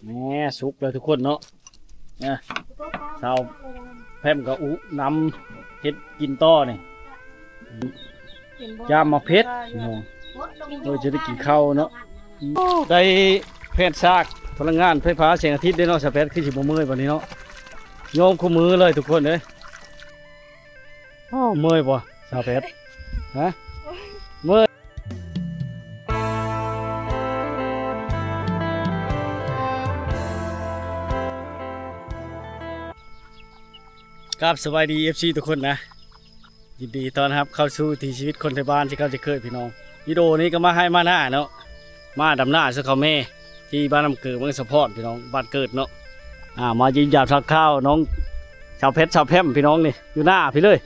ແໝ ສຸກແລ້ວທຸກຄົນເນາະ. ນະ ສາວແພມກໍອຸນຳເຮັດກິນຕໍ່ນີ້. ຢາມໝາກເຜັດພີ່ນ້ອງ ເອີ ຈະໄດ້ກິນເຂົ້າເນາະ. ໄດ້ແຜ່ນຊາກພະລັງງານໄຟຟ້າແສງອາທິດເດ້ເນາະ ສາວແພດ ຄືຊິບໍ່ເມື່ອຍປານນີ້ເນາະ. ຍອມຄູ່ມືເລີຍທຸກຄົນເອີຍ. ໂອ້ ເມື່ອຍບໍ່ສາວແພດ? ຮະ ເມື່ອຍ. ກາບສະບາຍດີ ເອັຟຊີ ທຸກຄົນນະ. ຍິນດີຕ້ອນຮັບເຂົ້າສູ່ວິຖີຊີວິດຄົນໄທບ້ານທີ່ເກົ່າທີ່ເຄີຍພີ່ນ້ອງ. ວິດີໂອນີ້ກໍມາໄຮ່ມານາເນາະ ມາດຳນາຊ່ວຍເຂົາແມ່ ທີ່ບ້ານນ້ຳເກີ ເມືອງສະພອນພີ່ນ້ອງ ບ້ານເກີດເນາະ. ອ່າ ມາຢ້ຽມຢາມທັກທາຍນ້ອງສາວແພັດ ສາວແພມພີ່ນ້ອງ ນີ້ຢູ່ໜ້າພີ້ເລີຍ.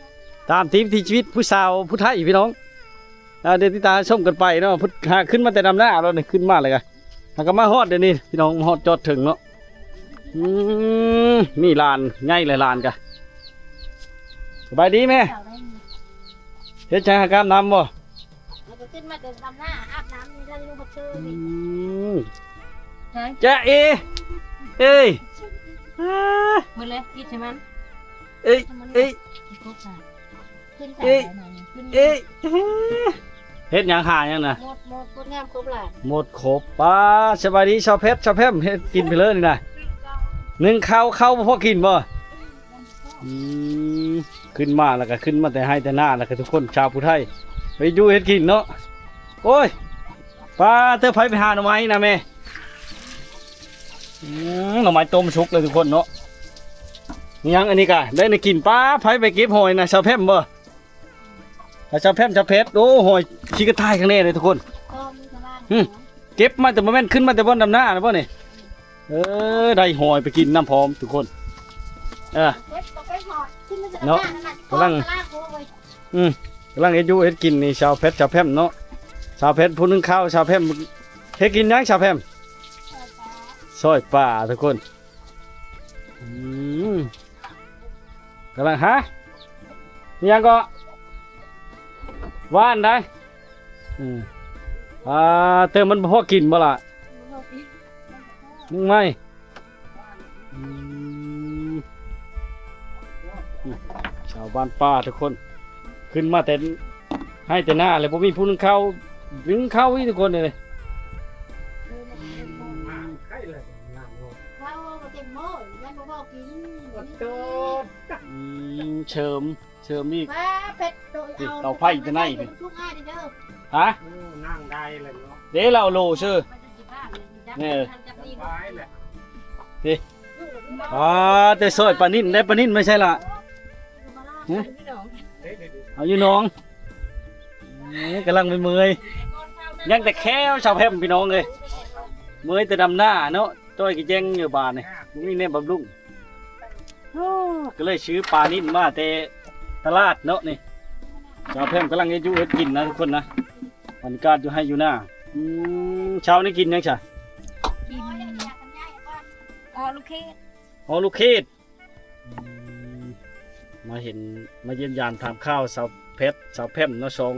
ຕາມຕິດວິຖີຊີວິດຜູ້ສາວຜູ້ໄທພີ່ນ້ອງ. ອ່າ ດຽວຕິດຕາມຊົມກັນໄປເນາະ. ເພິ່ນຫາຂຶ້ນມາແຕ່ດຳໜ້າແລ້ວນີ້ ຂຶ້ນມາແລ້ວກະ ຫາກະມາຮອດດຽວນີ້ພີ່ນ້ອງ ມາຮອດຈອດເຖິງເນາະ. ອືມ ນີ້ຫຼານໃຫຍ່ແລະ ຫຼານກະ. ສະບາຍດີແມ່. ເຮັດຫຍັງ ຫາກາບນ້ຳບໍ່? ມັນກໍຂຶ້ນມາແຕ່ດຳໜ້າ ອາບນ້ຳນີ້ ແລ້ວລົງມາເຊີ. ອືມ ຮະ ຈະເອ ເອີຍ ອາ ໝົດເລີຍ ກິນໃສ່ມັນ. ເອີຍ ເອີຍ ເອີຍ ເຮັດຫຍັງ ຫາຫຍັງນະ? ໝົດ ໝົດ ໝົດງາມຄົບຫຼານ ໝົດຄົບ. ປ້າ ສະບາຍດີສາວແພັດ ສາວແພມ ເຮັດກິນໄປເລີຍນີ້ນະ. ໜຶ່ງເຂົ້າ ເຂົ້າບໍ່ພໍກິນບໍ່? ອືມ ຂຶ້ນມາແລ້ວກໍຂຶ້ນມາແຕ່ໄຮ່ແຕ່ນາແລ້ວກໍທຸກຄົນ ຊາວຜູ້ໄທໄປຢູ່ເຮັດກິນເນາະ. ໂອ້ຍ ປ້າເຕີ ໃຜໄປຫາໜໍ່ໄມ້ນະແມ່? ອືມ ໜໍ່ໄມ້ຕົ້ມສຸກເລີຍທຸກຄົນເນາະ. ມີຫຍັງອັນນີ້ກະໄດ້ແນວກິນ. ປ້າ ໃຜໄປເກັບຫອຍນະ ສາວແພມບໍ່? ສາວແພມ ສາວແພັດ. ໂອ້ ຫອຍຂີ້ກະຕ່າຍຂ້າງໃນເລີຍທຸກຄົນ. ຫຶ ເກັບມາແຕ່ ບໍ່ແມ່ນຂຶ້ນມາແຕ່ບ່ອນດຳນານະບໍ່ນີ້? ເອີ ໄດ້ຫອຍໄປກິນນຳພ້ອມທຸກຄົນ. ເອີ ເນາະ ກຳລັງ ອືມ ກຳລັງເຮັດຢູ່ເຮັດກິນນີ້ ສາວແພັດ ສາວແພມເນາະ. ສາວແພັດຜູ້ໜຶ້ງເຂົ້າ ສາວແພມເຮັດກິນຫຍັງ ສາວແພມ? ຊອຍປາ ຊອຍປາທຸກຄົນ. ອືມ ກຳລັງຫາ ມີຫຍັງເກາະ? ຫວ່ານໄດ໋. ອືມ ອ່າ ເຕີມມັນບໍ່ພໍກິນບໍ່ລະ? ບໍ່ພໍກິນ ໜຶ້ງໄມ້. ອືມ ຊາວບ້ານປ່າທຸກຄົນ ຂຶ້ນມາແຕ່ໄຮ່ແຕ່ນາແລ້ວ ບໍ່ມີຜູ້ໜຶ້ງເຂົ້າ ໜຶ້ງເຂົ້າອີກທຸກຄົນເອີຍ. ເຂົ້າບໍ່ເຕັມໝໍ້ ຍັງບໍ່ພໍກິນ. ອືມ ເສີມ ເສີມອີກ. ເອົາໄຟແຕ່ໃນພຸ້ນ. ຮະ? ເອີ ນັ່ງໄດ້ແລ້ວເນາະ. ເດ້ ລາວໂລຊື່. ເອີ ເດ້. ອ່າ ແຕ່ຊອຍປານິນ ໄດ້ປານິນມາໃສລະ? ຮະ? ເອົາຢູ່ໜອງ. ເອີ ກຳລັງໄປເມື່ອຍ ຍັງແຕ່ແຂ້ວ ສາວແພມ ພີ່ນ້ອງເອີຍ. ເມື່ອຍແຕ່ດຳນາເນາະ. ຈ້ອຍກະແຈ້ງຢູ່ບ້ານນີ້ ບໍ່ມີແນວບຳລຸງ. ໂອ້ ກໍເລີຍຊື້ປານິນມາແຕ່ຕະຫຼາດເນາະນີ້. ສາວແພມກຳລັງເຮັດຢູ່ເຮັດກິນນະທຸກຄົນນະ. ບັນຍາກາດຢູ່ໄຮ່ຢູ່ນາ. ອືມ ເຊົ້ານີ້ກິນຫຍັງຊະ? ກິນອໍລູກເຂດ ອໍລູກເຂດ. ອືມ ມາເຫັນ ມາຢ້ຽມຢາມຖາມຂ່າວສາວແພັດ ສາວແພມເນາະ ສອງ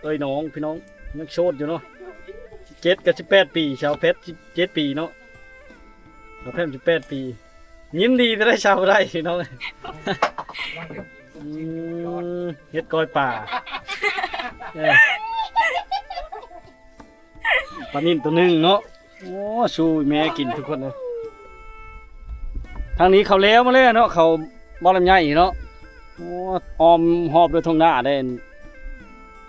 ເອື້ອຍນ້ອງພີ່ນ້ອງ ຍັງໂສດຢູ່ເນາະ. ສິບເຈັດກັບສິບແປດປີ ສາວແພັດສິບເຈັດປີເນາະ ສາວແພມສິບແປດປີ. ຍິນດີນຳເດີ ຊາວໄທພີ່ນ້ອງ. ອືມ ເຮັດກ້ອຍປາ ເອີ ປານິນໂຕໜຶ່ງເນາະ. ໂອ້ ສູ່ແມ່ກິນທຸກຄົນເອີຍ. ທາງນີ້ເຂົາແລ້ວມາແລ້ວເນາະ ເຂົາບໍ່ລຳໃຫຍ່ເນາະ. ໂອ້ ອ້ອມຮອບດ້ວຍທົ່ງນາເດ້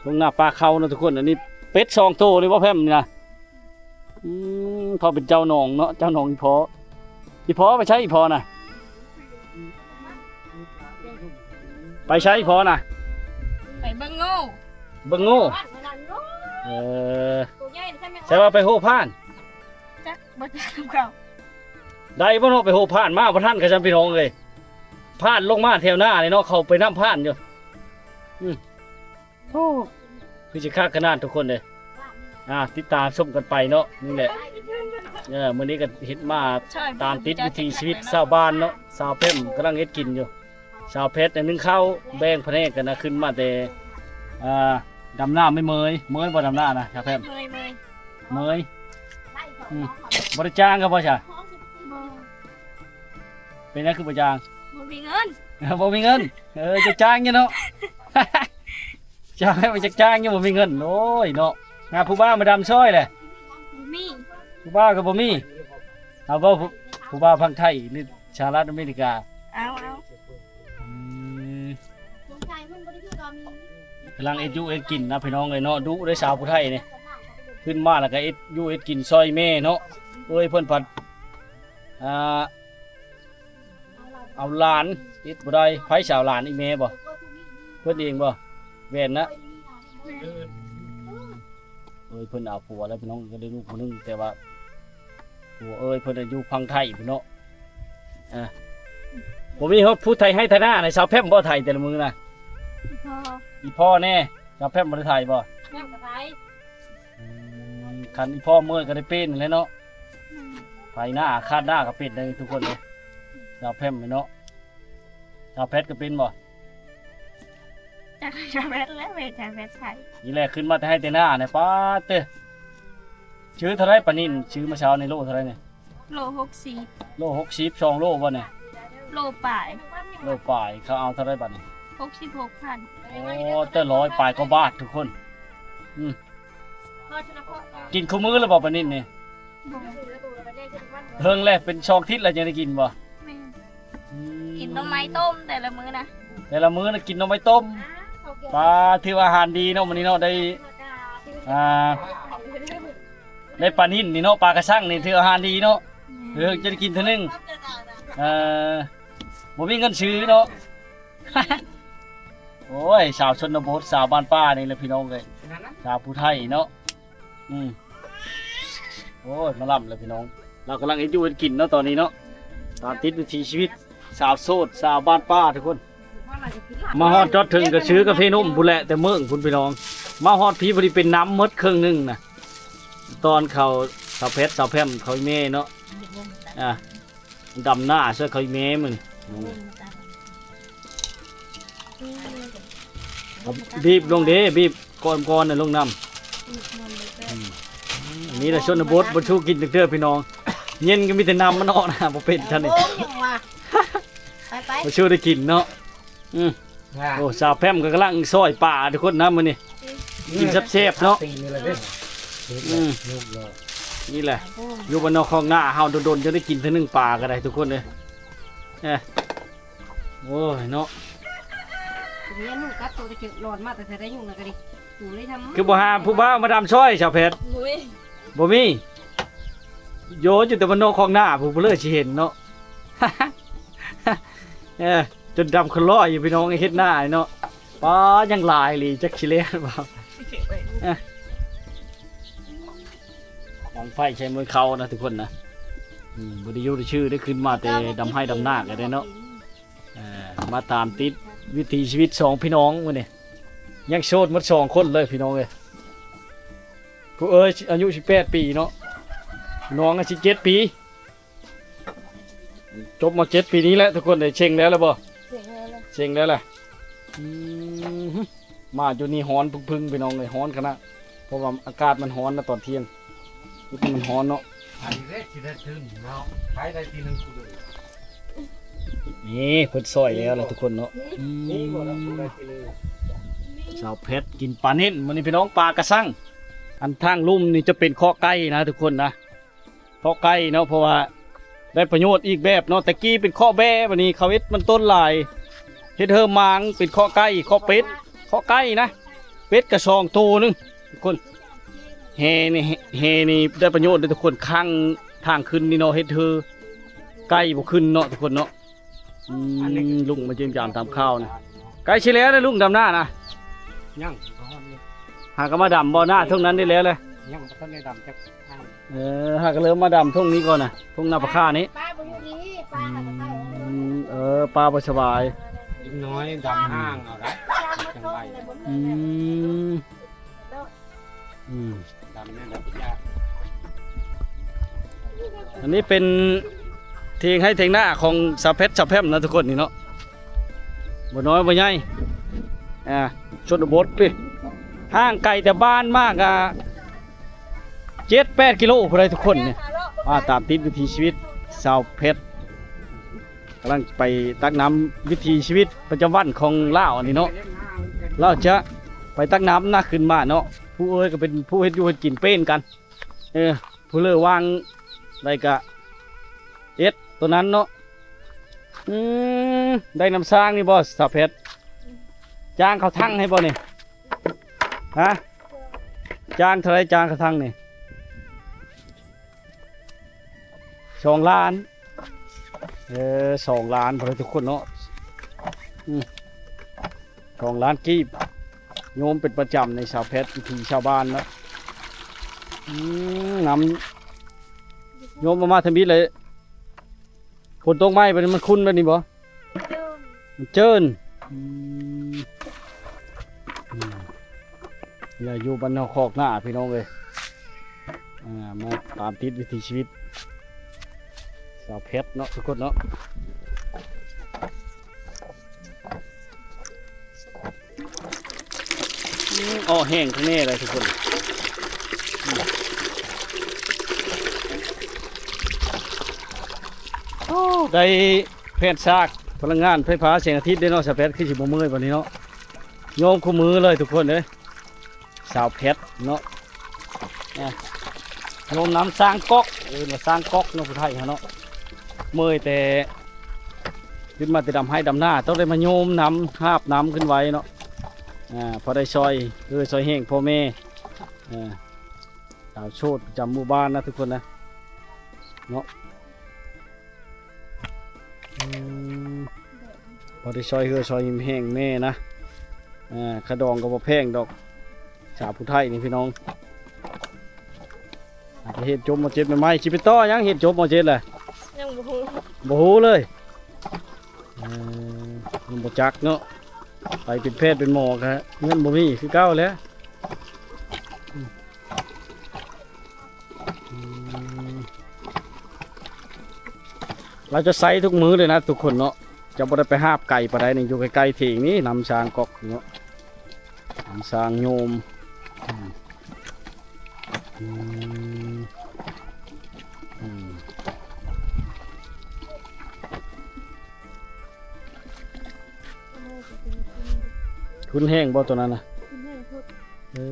ທົ່ງນາປ່າເຂົ້າເນາະທຸກຄົນ. ອັນນີ້ເປັດສອງໂຕນີ້ບໍ່ແພມນີ້ນະ. ອືມ ເຂົາເປັນເຈົ້າໜອງເນາະ ເຈົ້າໜອງອີ່ພໍ່. ອີ່ພໍ່ໄປໃສ ອີ່ພໍ່ນະ? ໄປໃສພໍ່ນະ? ໄປເບິ່ງງູ ເບິ່ງງູ. ເອີ ໃຊ່ວ່າໄປໂຫຜ່ານ? ຈັກ ບໍ່ຈັກນຳເຂົາ. ໄດ້ບໍ່ເນາະ ໄປໂຫຜ່ານມາບໍ່ທັນກະຊັ້ນພີ່ນ້ອງເອີຍ. ຜ່ານລົງມາແຖວໜ້ານີ້ເນາະ ເຂົາໄປນຳຜ່ານຢູ່. ອືມ ໂອ້ ຄືຊິຄັກຂະໜາດທຸກຄົນເດີ. ອ່າ ຕິດຕາມຊົມກັນໄປເນາະ. ນີ້ແຫຼະ ເອີ ມື້ນີ້ກໍເຮັດມາຕາມຕິດວິຖີຊີວິດຊາວບ້ານເນາະ. ສາວແພມກຳລັງເຮັດກິນຢູ່ ສາວແພັດໜຶ້ງເຂົ້າ ແບ່ງພະແນກກັນນະ. ຂຶ້ນມາແຕ່ ອ່າ ດຳນາ ເໝີຍ ເໝີຍບໍ່ດຳນານະ ສາວແພມ? ເໝີຍ ເໝີຍ ເໝີຍ. ອືມ ບໍ່ໄດ້ຈ້າງເຂົາບໍ່ຊະ? ເປັນຫຍັງຄືບໍ່ຈ້າງ? ບໍ່ມີເງິນ. ບໍ່ມີເງິນ. ເອີ ຈະຈ້າງຢູ່ເນາະ. ຈ້າງໃຫ້ມັນຈັກຈ້າງຢູ່ ບໍ່ມີເງິນ. ໂອ້ຍເນາະ. ຫາຜູ້ບ່າວມາດຳຊ່ອຍແຫຼະ. ບໍ່ມີ. ຜູ້ບ່າວກໍບໍ່ມີ. ເອົາບໍ່ ຜູ້ ຜູ້ບ່າວຝັ່ງໄທ ຫຼື ສະຫະລັດອາເມລິກາ? ເອົາ ເອົາ. ອືມ ກຳລັງເຮັດຢູ່ເຮັດກິນນະພີ່ນ້ອງເອີຍເນາະ. ດຸເດ້ສາວຜູ້ໄທນີ້. ຂຶ້ນມາແລ້ວກໍເຮັດຢູ່ເຮັດກິນຊ່ອຍແມ່ເນາະ. ເອີຍ ເພິ່ນພັດ ອ່າ ເອົາຫຼານເຮັດບໍ່ໄດ້. ໃຜຊິເອົາຫຼານອີ່ແມ່ບໍ່? ເພິ່ນເອງບໍ່? ແວ່ນນະ. ແມ່ນ. ເອີຍ ເພິ່ນເອົາຜົວແລ້ວພີ່ນ້ອງ ກໍໄດ້ລູກຜູ້ໜຶ່ງ ແຕ່ວ່າຜົວເອີຍ ເພິ່ນຢູ່ຝັ່ງໄທພຸ້ນເນາະ. ອ່າ ບໍ່ມີຮອດຜູ້ໄຖໄຮ່ໄຖນານະ. ສາວແພມບໍ່ໄຖແຕ່ລະມື້ນະ? ອີ່ພໍ່. ອີ່ພໍ່ແນ່. ສາວແພມບໍ່ໄດ້ໄຖບໍ່? ແພມກໍໄຖ. ອືມ ຄັນອີ່ພໍ່ເມື່ອຍກໍໄດ້ເປັນຫັ້ນແຫຼະເນາະ. ອືມ ໄຖນາຄາດນາກໍເປັນໄດ້ທຸກຄົນເດ້. ສາວແພມແມ່ນເນາະ. ສາວແພັດກໍເປັນບໍ່? ຈັກສາວແພັດແຫຼະ ແມ່ນສາວແພັດໄຖ. ນີ້ແຫຼະ ຂຶ້ນມາແຕ່ໄຮ່ແຕ່ນານະ. ປາດເຕີ ຊື້ເທົ່າໃດປານິນ? ຊື້ມາເຊົ້ານີ້ໂລເທົ່າໃດນີ້? ໂລຫົກສິບ. ໂລຫົກສິບ ສອງໂລບໍ່ນີ້? ໂລປາຍ. ໂລປາຍ. ເຂົາເອົາເທົ່າໃດບັດນີ້? ຫົກສິບຫົກພັນ. ໂອ້ ແຕ່ຮ້ອຍປາຍກວ່າບາດທຸກຄົນ. ອືມ ກິນຄູ່ມື້ແລ້ວບໍ່ປານິນນີ້? ບໍ່. ເຫິງແລ້ວ ເປັນສອງທິດແລ້ວ ຍັງໄດ້ກິນບໍ່? ແມ່ນ. ອືມ ກິນໜໍ່ໄມ້ຕົ້ມແຕ່ລະມື້ນະ. ແຕ່ລະມື້ນະກິນໜໍ່ໄມ້ຕົ້ມ. ປາ ຖືວ່າອາຫານດີເນາະ ມື້ນີ້ເນາະ. ໄດ້ ອ່າ ໄດ້ປານິນນີ້ເນາະ ປາກະຊັງນີ້ ຖືວ່າອາຫານດີເນາະ. ແມ່ນ. ເອີ ຈະໄດ້ກິນເທື່ອໜຶ່ງ. ເອີ ບໍ່ມີເງິນຊື້ເນາະ. ໂອ້ຍ ສາວຊົນນະບົດ ສາວບ້ານປ່ານີ້ແຫຼະພີ່ນ້ອງເອີຍ. ສາວຜູ້ໄທເນາະ. ອືມ ໂອ້ຍ ມາລຳແລ້ວພີ່ນ້ອງ. ລາວກຳລັງເຮັດຢູ່ເຮັດກິນເນາະຕອນນີ້ເນາະ. ຕາມຕິດວິຖີຊີວິດສາວໂສດ ສາວບ້ານປ່າທຸກຄົນ. ມາຮອດຈອດເຖິງກໍຊື້ກາເຟນົມພຸ້ນແຫຼະ ແຕ່ເມືອງພຸ້ນພີ່ນ້ອງ. ມາຮອດພີ້ພໍດີເປັນນ້ຳໝົດເຄິ່ງໜຶ່ງນະ. ຕອນເຂົາ ສາວແພັດ ສາວແພມ ເຂົາແມ່ເນາະ. ອ່າ ດຳນາຊ່ວຍເຂົາອີ່ແມ່ມື້ນີ້. ອືມ ບີບລົງເດ້ ບີບກ້ອນໆນະລົງນຳ. ອືມ ອັນນີ້ລະຊົນນະບົດ ບໍ່ສູ້ກິນຈັກເທື່ອພີ່ນ້ອງ. ເຢັນກໍມີແຕ່ນ້ຳມັນອອກນະ ບໍ່ເປັນຊັ້ນນີ້. ໂອ້ຍ ຫຍັງວະ ໄປໆ ບໍ່ສູ້ໄດ້ກິນເນາະ. ອືມ ອ່າ ໂອ້ ສາວແພມກໍກຳລັງຊອຍປາທຸກຄົນນະມື້ນີ້. ອືມ ກິນແຊບໆເນາະ. ອືມ ນີ້ແຫຼະ ຢູ່ບ້ານນອກຄອກນາເຮົາ ດົນໆຈະໄດ້ກິນເທື່ອໜຶ່ງປາກໍໄດ້ທຸກຄົນເອີຍ. ເອີ ໂອ້ຍເນາະ. ເຮັດຫຍັງກັບໂຕຕະເກີດຫຼອນມາແຕ່ໃສໄດ້ຍຸງນະກະດິ. ຄືບໍ່ຫາຜູ້ບ່າວມາດຳຊ່ອຍສາວແພັດ? ບໍ່ມີ ບໍ່ມີ. ໂຢ ຢູ່ແຕ່ບ້ານນອກຄອກນາ ຜູ້ເລີຊິເຫັນເນາະ. ເອີ ຈົນດຳຄະລ້ອຍຢູ່ພີ່ນ້ອງ ເຮັດນາເນາະ. ປາ ຍັງຫຼາຍອີ່ຫຼີ ຈັກຊິແລ່ນບໍ່. ດັງໄຟໃສ່ມວຍເຂົ້ານະທຸກຄົນນະ. ອືມ ບໍ່ໄດ້ຢູ່ໄດ້ຊື່ ໄດ້ຂຶ້ນມາແຕ່ດຳໄຮ່ດຳນາກໍໄດ້ເນາະ. ເອີ ມາຕາມຕິດວິຖີຊີວິດສອງພີ່ນ້ອງມື້ນີ້ ຍັງໂສດໝົດສອງຄົນເລີຍພີ່ນ້ອງເອີຍ. ຜູ້ເອີຍອາຍຸສິບແປດປີເນາະ ນ້ອງສິບເຈັດປີ. ຈົບ ມ.ເຈັດ ປີນີ້ແຫຼະທຸກຄົນເອີຍ. ເສັງແລ້ວລະບໍ່? ເສັງແລ້ວລະ ເສັງແລ້ວລະ. ອືມ ມາຢູ່ນີ້ຮ້ອນພຶ້ງໆ ພີ່ນ້ອງເອີຍ ຮ້ອນຂະໜາດ ເພາະວ່າອາກາດມັນຮ້ອນນະຕອນທ່ຽງ. ນີ້ມັນຮ້ອນເນາະ. ອັນນີ້ເດ້ຊິໄດ້ທຶນເນາະ ໃຜໄດ້ທີໜຶ່ງຜູ້ເດີ. ນີ້ເພິ່ນຊ່ອຍແລ້ວລະທຸກຄົນເນາະ. ອືມ ນີ້ບໍ່ລະຜູ້ໄດ້ທີໜຶ່ງ ສາວແພັດກິນປານິນມື້ນີ້ພີ່ນ້ອງ ປາກະຊັງ. ອັນທາງລຸ່ມນີ້ຈະເປັນເຄາະໄກ່ນະທຸກຄົນນະ. ເຄາະໄກ່ເນາະ ເພາະວ່າໄດ້ປະໂຫຍດອີກແບບເນາະ. ແຕ່ກີ້ເປັນເຄາະແບ້ ບັດນີ້ເຂົາເຮັດມັນຕົ້ນຫຼາຍ ເຮັດເຮີມາງ ເປັນເຄາະໄກ່ ເຄາະເປັດ ເຄາະໄກ່ນະ. ເປັດກໍສອງໂຕໜຶ່ງ ທຸກຄົນ. ແຮ່ນີ້ ແຮ່ນີ້ໄດ້ປະໂຫຍດເດ້ທຸກຄົນ. ຂ້າງທາງຂຶ້ນນີ້ເນາະ ເຮັດເຮີໄກ່ບໍ່ຂຶ້ນເນາະທຸກຄົນເນາະ. ອືມ ລຸງມາຢ້ຽມຢາມຖາມຂ່າວນະ. ໃກ້ຊິແລ້ວແລ້ວລຸງດຳນານະ? ຍັງ ຫາກໍມາດຳບໍ່ ນາທົ່ງນັ້ນໄດ້ແລ້ວແຫຼະ? ຍັງບໍ່ທັນໄດ້ດຳຈັກ ເອີ ຫາກໍເລີ່ມມາດຳທົ່ງນີ້ກ່ອນນະ ທົ່ງນາປາຄານີ້. ປາບໍ່ຢູ່ນີ້ ປາຫາກໍເຂົ້າ. ອືມ ເອີ ປາບໍ່ສະບາຍ ເດັກນ້ອຍດຳຫ້າງເອົາໄດ້ ຈັງໄວ. ອືມ ອືມ ດຳນີ້ແຫຼະ ອັນນີ້ເປັນຖຽງໄຮ່ຖຽງນາຂອງສາວແພັດສາວແພມນະທຸກຄົນນີ້ເນາະ. ບໍ່ນ້ອຍບໍ່ໃຫຍ່ ອ່າ ຊົນນະບົດເດ້ ຫ່າງໄກແຕ່ບ້ານມາກະເຈັດແປດກິໂລພຸ້ນໃດ໋ທຸກຄົນນີ້. ມາຕາມຕິດວິຖີຊີວິດສາວແພັດ ກຳລັງໄປຕັກນ້ຳ ວິຖີຊີວິດປະຈຳວັນຂອງລາວອັນນີ້ເນາະ. ລາວຈະໄປຕັກນ້ຳນະ ຂຶ້ນມາເນາະ. ຜູ້ເອີຍກໍເປັນຜູ້ເຮັດຢູ່ເຮັດກິນເປັນກັນ. ເອີ ຜູ້ເລີວາງໄດ້ກະເອັດໂຕນັ້ນເນາະ. ອືມ ໄດ້ນ້ຳສ້າງນີ້ບໍ່ສາວແພັດ? ຈ້າງເຂົ້າຖັງໃຫ້ບໍ່ນີ້? ຮະ? ຈ້າງເທົ່າໃດ ຈ້າງເຂົ້າຖັງນີ້? ສອງລ້ານ. ເອີ ສອງລ້ານພຸ້ນແຫຼະທຸກຄົນເນາະ. ອືມ ສອງລ້ານກີບ. ໂຍມເປັນປະຈຳໃນສາວແພັດ ວິຖີຊາວບ້ານເນາະ. ອືມ ນ້ຳ ໂຍມເອົາມາທຳອິດເລີຍ. ຝົນຕົກໃໝ່ ມັນຂຸ່ນແບບນີ້ບໍ່? ມັນເຈີນ. ອືມ ອືມ ນີ້ແຫຼະ ຢູ່ບ້ານນອກຄອກນາ ພີ່ນ້ອງເອີຍ. ອ່າ ມາຕາມຕິດວິຖີຊີວິດສາວແພັດເນາະ ທຸກຄົນເນາະ. ອືມ ອໍ ແຫ້ງຂ້າງແນ່ເລີຍທຸກຄົນ. ອືມ ໂອ້ ໄດ້ແຜ່ນຊາກພະລັງງານໄຟຟ້າແສງອາທິດເດ້ເນາະ ສາວແພັດ. ຄືຊິບໍ່ເມື່ອຍປານນີ້ເນາະ. ໂຍມຄູ່ມືເລີຍທຸກຄົນເອີຍ. ສາວແພັດເນາະ ອ່າ ໂຍມນ້ຳສ້າງກອກ ເອີ້ນວ່າສ້າງກອກເນາະ ຜູ້ໄທເຮົາເນາະ. ເມື່ອຍແຕ່ຂຶ້ນມາແຕ່ດຳໄຮ່ດຳນາ ຕ້ອງໄດ້ມາໂຍມນ້ຳ ຫາບນ້ຳຂຶ້ນໄວ້ເນາະ. ອ່າ ພໍໄດ້ຊ່ອຍເອີ ຊ່ອຍແຮງພໍ່ແມ່ ອ່າ ສາວໂສດປະຈຳໝູ່ບ້ານນະທຸກຄົນນະ ເນາະ. ອືມ ພໍໄດ້ຊ່ອຍເຮືອຊ່ອຍແຮງແມ່ນະ. ອ່າ ຄ່າດອງກໍບໍ່ແພງດອກ ສາວຜູ້ໄທນີ້ພີ່ນ້ອງ. ອາດຈະຮຽນຈົບ ມ.ເຈັດ ໃໝ່ໆ ຊິໄປຕໍ່ຫຍັງ ຮຽນຈົບ ມ.ເຈັດ ແລ້ວ? ຍັງບໍ່ຮູ້ ບໍ່ຮູ້ເລີຍ. ເອີ ຍັງບໍ່ຈັກເນາະ. ໄປເປັນແພດເປັນໝໍກະເງິນບໍ່ມີຄືເກົ່າແຫຼະ. ອືມ ລາວຈະໃຊ້ທຸກມື້ເລີຍນະທຸກຄົນເນາະ. ຈະບໍ່ໄດ້ໄປຫາບໄກປານໃດນີ້ ຢູ່ໃກ້ໆ ເຖິງນີ້ ນ້ຳສ້າງກອກເນາະ ນ້ຳສ້າງໂຍມ. ອືມ ອືມ ອືມ ຂຸ່ນແຮງບໍ່ໂຕນັ້ນນະ? ຂຸ່ນແຮງໂພດ. ເອີ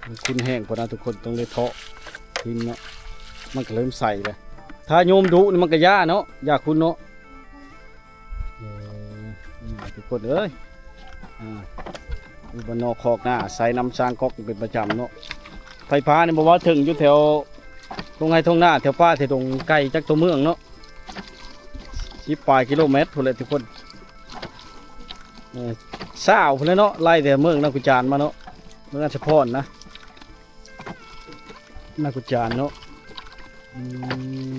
ມັນຂຸ່ນແຮງໂພດນະທຸກຄົນ ຕ້ອງໄດ້ເທາະຖິ້ມເນາະ ມັນກໍເລີ່ມໃສແລ້ວ. ຖ້າໂຍມດຸນີ້ມັນກໍຢ່າເນາະ ຢ່າຂຸ່ນເນາະ. ເອີ ນີ້ແຫຼະທຸກຄົນເອີຍ ອ່າ ຢູ່ບ້ານນອກຄອກນາ ໃຊ້ນ້ຳສ້າງກອກເປັນປະຈຳເນາະ. ໄຟຟ້ານີ້ບໍ່ວ່າເຖິງຢູ່ແຖວທົ່ງໄຮ່ທົ່ງນາ ແຖວປ່າແຖວດົງ ໄກຈາກຕົວເມືອງເນາະ ສິບປາຍກິໂລແມັດພຸ້ນແຫຼະທຸກຄົນ. ເອີ ຊາວພຸ້ນແຫຼະເນາະ ໄລ່ແຕ່ເມືອງນາຄູຈານມາເນາະ ເມືອງອັດສະພອນນະ ນາຄູຈານເນາະ. ອືມ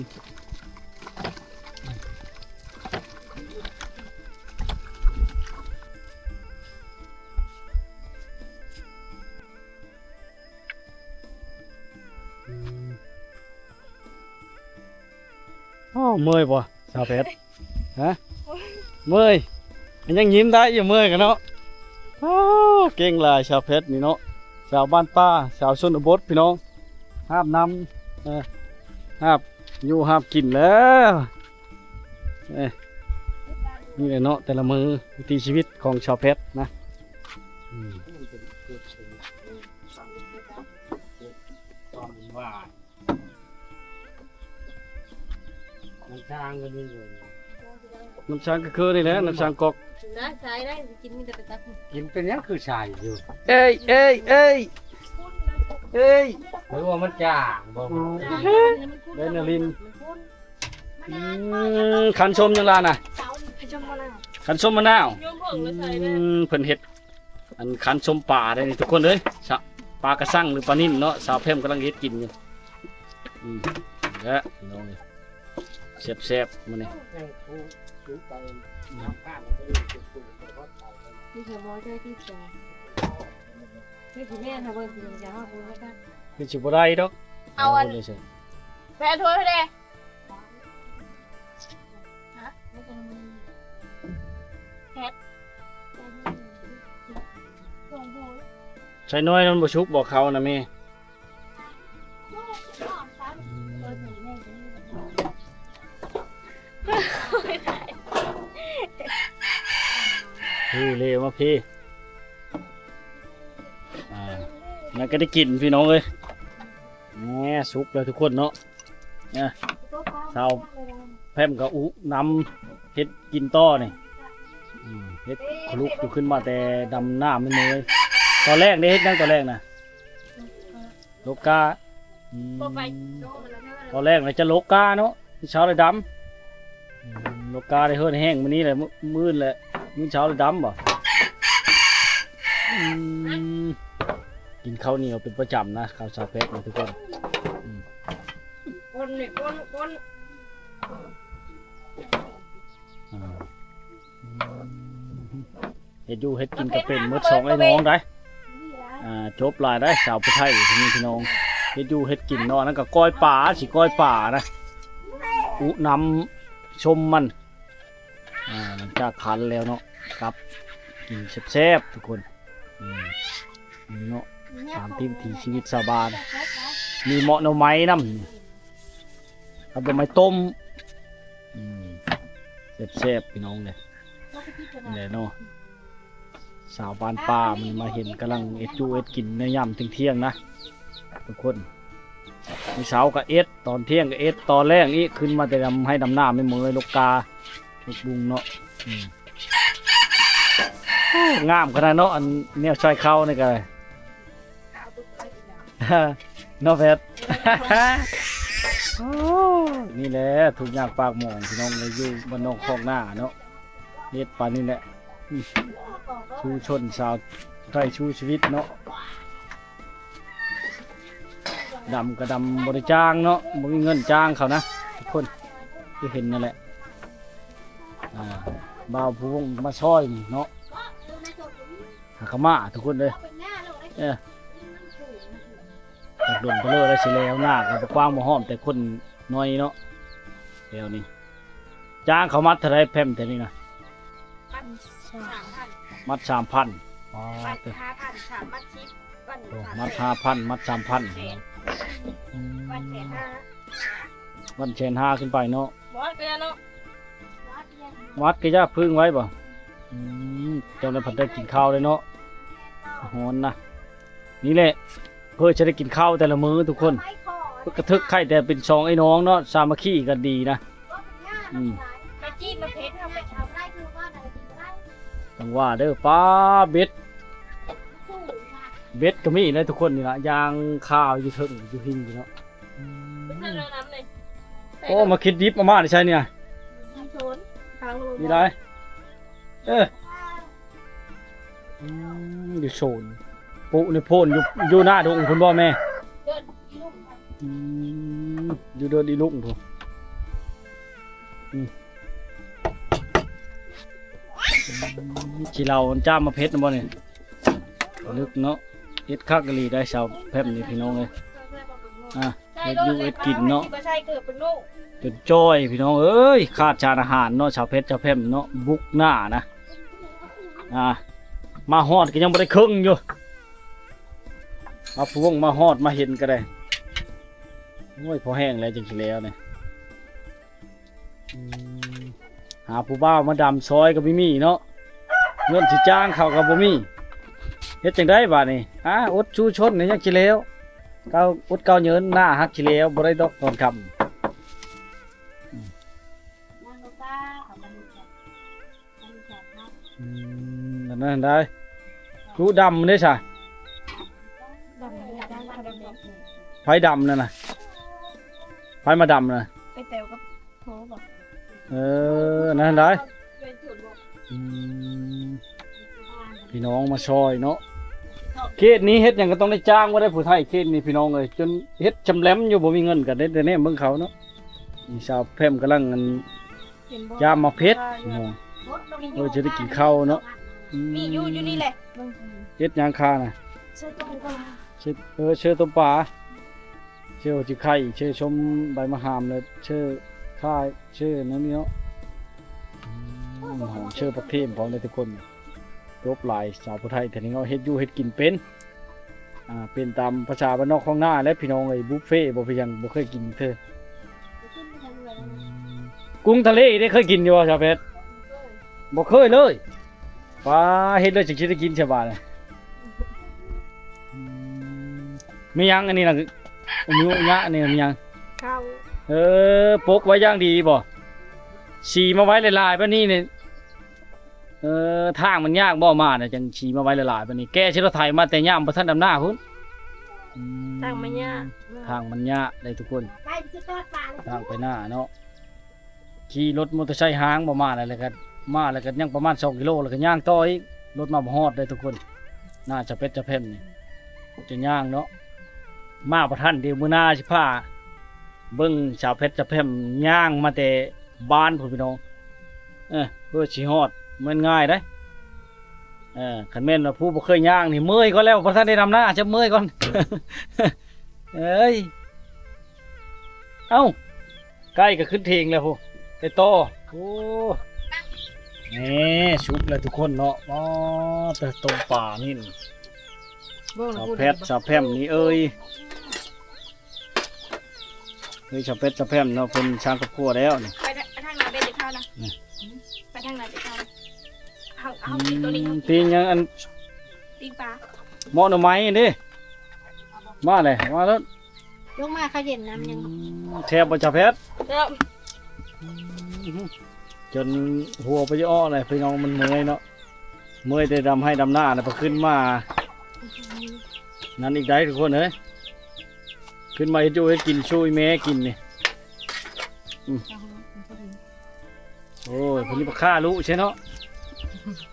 ອືມ ໂອ້ ເມື່ອຍບໍ່ ສາວແພັດ? ຮະ? ເມື່ອຍ ຍັງຍິ້ມໄດ້ຢູ່ ເມື່ອຍກັນເນາະ. ໂອ້ ເກັ່ງຫຼາຍສາວແພັດນີ້ເນາະ ສາວບ້ານປ່າ ສາວຊົນນະບົດພີ່ນ້ອງ. ຫາບນ້ຳ ເອີ ຫາບຢູ່ຫາບກິນແລ້ວ. ເອີ ນີ້ແຫຼະເນາະ ແຕ່ລະມື້ ວິຖີຊີວິດຂອງຊາວແພັດນະ. ອືມ ນ້ຳສ້າງກໍມີຢູ່ ນ້ຳສ້າງກໍຄືນີ້ແຫຼະ ນ້ຳສ້າງກອກ. ໄດ້ ໃຊ້ໄດ້ ກິນມີແຕ່ໄປຕັກ ກິນເປັນຫຍັງຄືໃຊ້ຢູ່? ເອີຍ ເອີຍ ເອີຍ ເອີຍ ຫຼືວ່າມັນຈາງບໍ່? ໄດ້ນະລິນ. ອືມ ຄັນສົ້ມຫຍັງລະນະ? ຄັນສົ້ມມະນາວ. ໂຍມເພິ່ງໄປໃສ່ແດ່. ອືມ ເພິ່ນເຮັດ ອັນຄັນສົ້ມປາໄດ້ນີ້ທຸກຄົນເອີຍ ສະ ປາກະຊັງ ຫຼື ປານິນເນາະ ສາວແພມກຳລັງເຮັດກິນຢູ່. ອືມ ແລະ ພີ່ນ້ອງ ແຊບໆ ມື້ນີ້. ນີ້ຄືໝໍເຈົ້າຕິດຕໍ່ ຄືຊິແມ່ນຫາເບິ່ງ ຄືຊິເອົາເບິ່ງວ່າຊັ້ນ ຄືຊິບໍ່ໄດ້ດອກ. ເອົາອັນ ເອົາເລີຍ ແພນຖ້ວຍເດ້. ຮະ? ແພັດ ໃສ່ໜ້ອຍມັນບໍ່ສຸກບໍ່ເຂົ້ານະແມ່? ອືມ ໂອ້ຍ ຕາຍ. ເລມາພີ້ ອ່າ ນັ້ນກໍໄດ້ກິນພີ່ນ້ອງເອີຍ. ແໝ່ ສຸກແລ້ວທຸກຄົນເນາະ. ນະ ສາວແພມກໍອຸນຳເຮັດກິນຕໍ່ນີ້. ອືມ ເຮັດຂະລຸກຢູ່ ຂຶ້ນມາແຕ່ດຳນ້ຳແມ່ນເມີຍ. ຕອນແລກເດ້ ເຮັດຫຍັງຕອນແລກນະ? ຫຼົກກ້າ. ອືມ ຕອນແລກນະຈະຫຼົກກ້າເນາະ ເຊົ້າແລ້ວດຳ. ອືມ ຫຼົກກ້າໄດ້ເຮີດແຮງມື້ນີ້ແຫຼະ ມື້ ມື້ອື່ນແຫຼະ ມື້ເຊົ້າແລ້ວດຳບໍ? ອືມ ກິນເຂົ້າໜຽວເປັນປະຈຳນະ ເຂົ້າສາວແພກນະທຸກຄົນ. ອືມ ຄົນນີ້ຄົນ ຄົນ ອ່າ ເຮັດຢູ່ເຮັດກິນກໍເປັນໝົດສອງໄອ້ນ້ອງໄດ໋. ອ່າ ຈົບຫຼາຍໄດ໋ ສາວຜູ້ໄທຜູ້ນີ້ພີ່ນ້ອງ ເຮັດຢູ່ເຮັດກິນເນາະ. ອັນນັ້ນກໍກ້ອຍປາ ຊິກ້ອຍປານະ ອຸນຳຊົມມັນ. ອ່າ ຫຼັງຈາກຄັນແລ້ວເນາະ ກັບກິນແຊບໆທຸກຄົນ. ອືມ ນີ້ເນາະ ຕາມທີ່ວິຖີຊີວິດຊາວບ້ານ ມີເໝາະໜໍ່ໄມ້ນຳ ກັບໜໍ່ໄມ້ຕົ້ມ. ອືມ ແຊບໆພີ່ນ້ອງເອີຍ. ນີ້ແຫຼະເນາະ ສາວບ້ານປ່າມັນມາເຫັນກຳລັງເຮັດຢູ່ເຮັດກິນໃນຍາມທ່ຽງໆນະທຸກຄົນ. ມື້ເຊົ້າກໍເຮັດ ຕອນທ່ຽງກໍເຮັດ ຕອນແລງອີກ ຂຶ້ນມາແຕ່ດຳໄຮ່ດຳນາແມ່ນເມີຍ ຫຼົກກ້າຫຼົກບຸງເນາະ. ອືມ ໂອ້ ງາມຂະໜາດເນາະ ອັນແນວໃສ່ເຂົ້ານີ້ກໍ ເນາະແພດ. ໂອ້ ນີ້ແຫຼະທຸກຍາກປາກໝອງພີ່ນ້ອງເອີຍ ຢູ່ບ້ານນອກຄອກນາເນາະ ເຮັດປານນີ້ແຫຼະ. ອືມ ສູ້ຊົນຊາວໄທສູ້ຊີວິດເນາະ. ດຳກໍດຳບໍ່ໄດ້ຈ້າງເນາະ ບໍ່ມີເງິນຈ້າງເຂົານະທຸກຄົນ ຄືເຫັນນັ້ນແຫຼະ. ອ່າ ບ່າວຜູ້ວົງມາຊ່ອຍນີ້ເນາະ ຫາກະມາທຸກຄົນເອີຍ. ເອີ ດົນເລີໄດ້ຊິແລ້ວ ໜ້າກໍບໍ່ກວ້າງບໍ່ຫ້ອມ ແຕ່ຄົນໜ້ອຍເນາະ. ແຖວນີ້ ຈ້າງເຂົາມັດເທົ່າໃດແພມແຖວນີ້ນະ? ມັດສາມພັນ ມັດສາມພັນ. ອໍ ມັດຫ້າພັນ ສາມມັດສິບ ມັດ ໂອ້ ສາມພັນ ມັດຫ້າພັນ ມັດສາມພັນ. ອືມ ມັດແສນຫ້າ ມັດແສນຫ້າຂຶ້ນໄປເນາະ. ມັດກໍເນາະ ມັດກໍຢ່າເພິ່ງໄວ້ບໍ? ອືມ ເຈົ້ານັ້ນພັດໄດ້ກິນເຂົ້າເດ້ເນາະ ຮ້ອນນະ. ນີ້ແຫຼະ ເພື່ອຈະໄດ້ກິນເຂົ້າແຕ່ລະມື້ທຸກຄົນ ເພິ່ນກະເຖິກໄຂ່ແຕ່ເປັນສອງໄອ້ນ້ອງເນາະ ສາມັກຄີກັນດີນະ. ອືມ ມາຈີນມາເພັດເຮົາໄປເອົາໄດ້ຄືວ່າໄດ້ກິນບໍ່ໄດ້ ຈັ່ງວ່າເດີ. ປາ ເບັດ ເບັດກໍມີເດ້ທຸກຄົນ ນີ້ລະ ຍ່າງຄາວຢູ່ເທິງຢູ່ພິງຢູ່ເນາະ. ອືມ ໂອ້ ມາຄິດດິບເອົາມາແຕ່ໃສນີ້ນະ? ມີຫຼາຍ ເອີ ອືມ ຢູ່ໂຊນ ປຸໃນໂພນ ຢູ່ ຢູ່ໜ້າດົງພຸ້ນບໍ່ແມ່? ອືມ ຢູ່ເດີດອີລຸງພຸ້ນ. ອືມ ອືມ ຊິເລົ່າຈ້າມມາເພັດນຳບໍ່ນີ້? ລຶກເນາະ ເຮັດຄັກອີ່ຫຼີໄດ໋ ສາວແພມນີ້ພີ່ນ້ອງເອີຍ. ອ່າ ເຮັດຢູ່ເຮັດກິນເນາະ ຈົນຈ່ອຍພີ່ນ້ອງເອີຍ ຂາດສານອາຫານເນາະ ສາວເພັດສາວແພມເນາະ ບຸກໜ້ານະ. ອ່າ ມາຮອດກໍຍັງບໍ່ໄດ້ເຄິ່ງຢູ່ ມາພວງມາຮອດມາເຫັນກໍໄດ້. ໂອ້ຍ ພໍແຫ້ງແລ້ວຈຶ່ງຊິແລ້ວນີ້. ອືມ ຫາຜູ້ບ່າວມາດຳຊອຍກໍບໍ່ມີເນາະ ເງິນຊິຈ້າງເຂົາກໍບໍ່ມີ ເຮັດຈັ່ງໃດບາດນີ້? ອ່າ ອົດສູ້ຊົນນີ້ຍັງຊິແລ້ວ ກ້າວອົດກ້າວເຍີນ ໜ້າຮັກຊິແລ້ວ ບໍ່ໄດ້ດອກຕອນຄ່ຳ. ອືມ ອືມ ອັນນັ້ນໄດ໋ ຄືດຳເດ້ຊະ ດຳ ໃຜດຳນັ້ນນະ? ໃຜມາດຳນະ? ໄປແຕວກັບ ໂທບໍ່? ເອີ ນັ້ນໄດ໋ ອືມ ພີ່ນ້ອງມາຊ່ອຍເນາະ. ເຂດນີ້ເຮັດຫຍັງກໍຕ້ອງໄດ້ຈ້າງບໍ່ໄດ້ ຜູ້ໄທເຂດນີ້ພີ່ນ້ອງເອີຍ ຈົນເຮັດຈຳແຫຼມຢູ່ ບໍ່ມີເງິນກໍໄດ້ແຕ່ແນມເບິ່ງເຂົາເນາະ. ນີ້ສາວແພມກຳລັງ ອັນ ເຫັນບໍ່ ຢາມມາເພັດ ເອີ ຈະໄດ້ກິນເຂົ້າເນາະ. ອືມ ນີ້ຢູ່ ຢູ່ນີ້ແຫຼະ ເຮັດຫຍັງຄານະ? ເຊີຕົ້ມປາ ເຊີ ເອີ ເຊີຕົ້ມປາ ເຊີຈິໄຂ່ ເຊີຊົມໃບມະຫາມ ແລະ ເຊີຂ່າ ເຊີນັ້ນນີ້ເນາະ. ອືມ ຫອມເຊີຜັກເທມພ້ອມເດ້ທຸກຄົນ. ຈົບຫຼາຍ ສາວຜູ້ໄທແຖວນີ້ເນາະ ເຮັດຢູ່ເຮັດກິນເປັນ ອ່າ ເປັນຕາມພາສາບ້ານນອກຄອກນາແຫຼະພີ່ນ້ອງເອີຍ. ບຸບເຟບໍ່ ເປັນຫຍັງ ບໍ່ເຄີຍກິນເທື່ອ. ອືມ ກຸ້ງທະເລເດ້ ເຄີຍກິນຢູ່ບໍ່ສາວເພັດ? ບໍ່ເຄີຍເລີຍ. ວ້າ ເຮັດແລ້ວຈັ່ງຊິໄດ້ກິນຊະບາດນີ້. ອືມ ມີຫຍັງອັນນີ້ນະ? ອາຍຸຍະນີ້ນະ ມີຫຍັງ? ເຂົ້າ. ເອີ ປົກໄວ້ຢ່າງດີບໍ? ສີມາໄວ້ຫຼາຍໆ ບາດນີ້ນີ້. ເອີ ທາງມັນຍາກບໍ? ມານະ ຈັ່ງສີມາໄວ້ຫຼາຍໆ ບາດນີ້. ແກ່ຊິລົດໄຖມາແຕ່ຍາມບໍ່ທັນດຳນາພຸ້ນ. ອືມ ທາງມັນຍາກ ທາງມັນຍາກເດ້ທຸກຄົນ ທາງໄປນາເນາະ. ຂີ່ລົດມໍເຕີໄຊຫາງບໍ່ມາແລ້ວ ແລ້ວກໍມາແລ້ວກໍຍັງປະມານສອງກິໂລ ແລ້ວກໍຍ່າງຕໍ່ອີກ. ລົດມາບໍ່ຮອດເດ້ທຸກຄົນ ໜ້າຈະເປັດຈະແພມນີ້ ຈະຍ່າງເນາະ. ມາບໍ່ທັນ ດຽວມື້ໜ້າຊິພາເບິ່ງສາວເພັດສາວແພມຍ່າງມາແຕ່ບ້ານພຸ້ນພີ່ນ້ອງ. ເອີ ເພື່ອຊິຮອດ ແມ່ນງ່າຍເດ້. ເອີ ຄັນແມ່ນວ່າຜູ້ບໍ່ເຄີຍຍ່າງນີ້ເມື່ອຍກ່ອນແລ້ວ ບໍ່ທັນໄດ້ດຳນາ ຈະເມື່ອຍກ່ອນ. ເອີຍ ເອົ້າ ໄກ່ກໍຂຶ້ນເທິງແລ້ວພຸ້ນ ໄກ່ຕໍ່. ໂອ້ ນີ້ສຸກແລ້ວທຸກຄົນເນາະ. ອໍ ແຕ່ຕົ້ມປານີ້ ເບິ່ງ ສາວແພັດ ສາວແພມນີ້ເອີຍ. ເອີຍ ສາວເພັດສາວແພມເນາະ ເພິ່ນສ້າງຄອບຄົວແລ້ວນີ້. ໄປທາງ ໄປທາງໜ້າເບັດເຂົ້ານະ ໄປທາງໜ້າເບັດເຂົ້ານະ. ເຮົາ ເຮົາກິນຕົວນີ້ ເຮົາ ອືມ ກິນຫຍັງ ອັນ ປີ້ງປາ ເໝາະໜໍ່ໄມ້ນີ້. ມາເລີຍ ມາໂລດ. ລົງມາ ເຂົາເຢັນນ້ຳຍັງ ອືມ ແຊບບໍ່ ສາວແພັດ? ແຊບ. ຈົນຫົວໄປອອກເລີຍພີ່ນ້ອງ ມັນເມື່ອຍເນາະ. ເມື່ອຍແຕ່ດຳໄຮ່ດຳນານະ ພໍຂຶ້ນມານັ້ນອີກໄດ້ທຸກຄົນເອີຍ. ຂຶ້ນມາເຮັດຢູ່ເຮັດກິນ ຊ່ວຍແມ່ກິນນີ້. ອືມ ໂອ້ຍ ເພິ່ນນີ້ບໍ່ຂ້າລູກໃຊ່ເນາະ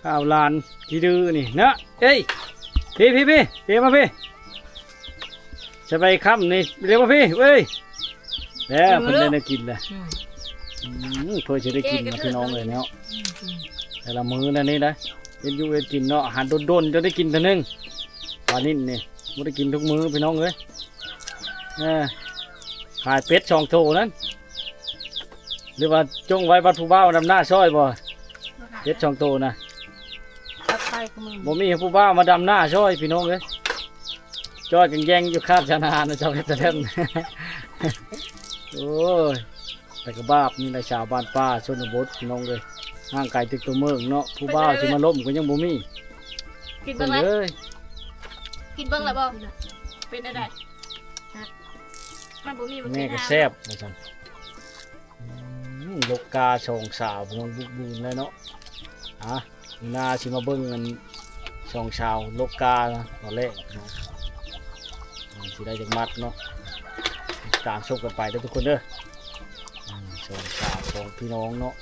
ຂ້າຫຼານຂີ້ດື້ນີ້ນະ. ເອີຍ ພີ່ໆໆ ເປມາພີ່ ສະບາຍຄ່ຳນີ້ ເລວມາພີ່ເວີຍ. ແລ້ວເພິ່ນໄດ້ແນວກິນແລ້ວ. ອືມ ອືມ ເພິ່ນຊິໄດ້ກິນນະພີ່ນ້ອງເອີຍເນາະ. ອືມ ແຕ່ລະມື້ນັ້ນນີ້ນະ ເຮັດຢູ່ເຮັດກິນເນາະ ອາຫານດົນໆ ຈັ່ງໄດ້ກິນເທື່ອໜຶ່ງ. ປານິນນີ້ບໍ່ໄດ້ກິນທຸກມື້ພີ່ນ້ອງເອີຍ. ເອີ ຂາຍເປັດສອງໂຕນັ້ນ ຫຼືວ່າຈົ່ງໄວ້ບັດຜູ້ບ່າວມາດຳນາຊ່ອຍບໍ່? ເປັດສອງໂຕນະ ຕັດໄປຄືມື້ ບໍ່ມີໃຫ້ຜູ້ບ່າວມາດຳນາຊ່ອຍພີ່ນ້ອງເອີຍ. ຈ້ອຍກັນແຍ່ງຢູ່ຄາບຊະນານະ ເຈົ້າເຮັດແຕ່ແທ້. ໂອ້ຍ ແຕ່ກໍບາບນີ້ແຫຼະ ຊາວບ້ານປ່າຊົນນະບົດພີ່ນ້ອງເອີຍ ຫ່າງໄກຈາກຕົວເມືອງເນາະ. ຜູ້ບ່າວຊິມາລົມກໍຍັງບໍ່ມີ. ກິນເບິ່ງແລ້ວ ເອີຍ ກິນເບິ່ງແລ້ວບໍ່ ເປັນແນວໃດ? ມັນບໍ່ມີ ມັນແມ່ກໍແຊບວ່າຊັ້ນ. ອືມ ລົກກາສອງສາວພີ່ນ້ອງ ບຸກບືນແລ້ວເນາະ. ອ່າ ມື້ໜ້າຊິມາເບິ່ງອັນສອງສາວລົກກາຕອນແລກເນາະ. ອືມ ຊິໄດ້ຈັກມັດເນາະ ຕາມຊົມກັນໄປເດີທຸກຄົນເດີ. ອືມ ສອງສາວສອງພີ່ນ້ອງເນາະ